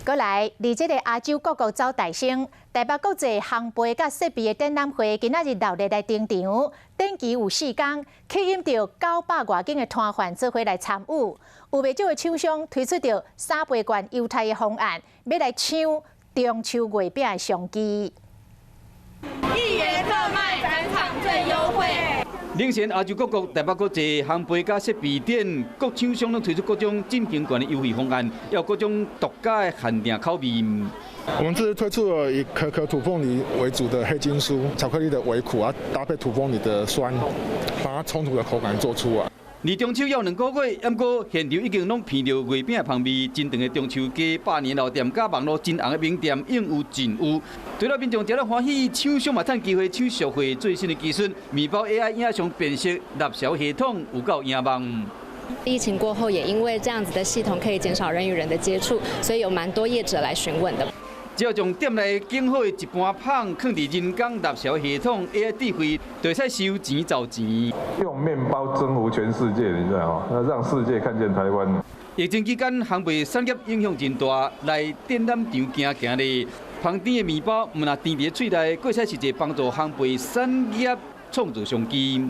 閣來，佇這个亞洲各國走大星，台北國際烘焙佮設備的展覽會，今仔日熱烈來登場。展期有4工，吸引著900外間的攤販做伙來參與。有袂少的廠商推出著三倍券優待的方案，欲來搶中秋月餅的商機。1元特賣，展場最優惠。領先亞洲各國台北國際烘焙佮設備展，各廠商攏推出各種進行券的優惠方案，也有各種獨家的限定口味。我們這次推出了以可可土鳳梨為主的黑金酥，巧克力的微苦啊，搭配土鳳梨的酸，把它衝突的口感做出來。離中秋猶有2個月，毋過現場已經攏鼻著月餅的芳味。真長的中秋街、百年老店、佮網路真紅的名店，應有盡有。除了民眾食得歡喜，廠商嘛趁機會搶優惠最新的技術，麵包 AI 影像辨識、納勺系統有夠贏網。疫情過後，也因為這樣子的系統可以減少人與人的接觸，所以有蠻多業者來詢問的。只要將店內景好的一盤麭，囥佇人工納勺系統 AI 智慧，就會使收錢找錢。用麵包征服全世界，你知道嗎？那讓世界看見台灣。疫情期間，烘焙產業影響真大，來展覽場行行咧，芳甜的麵包毋但甜佇喙內，閣會使實際幫助烘焙產業創造商機。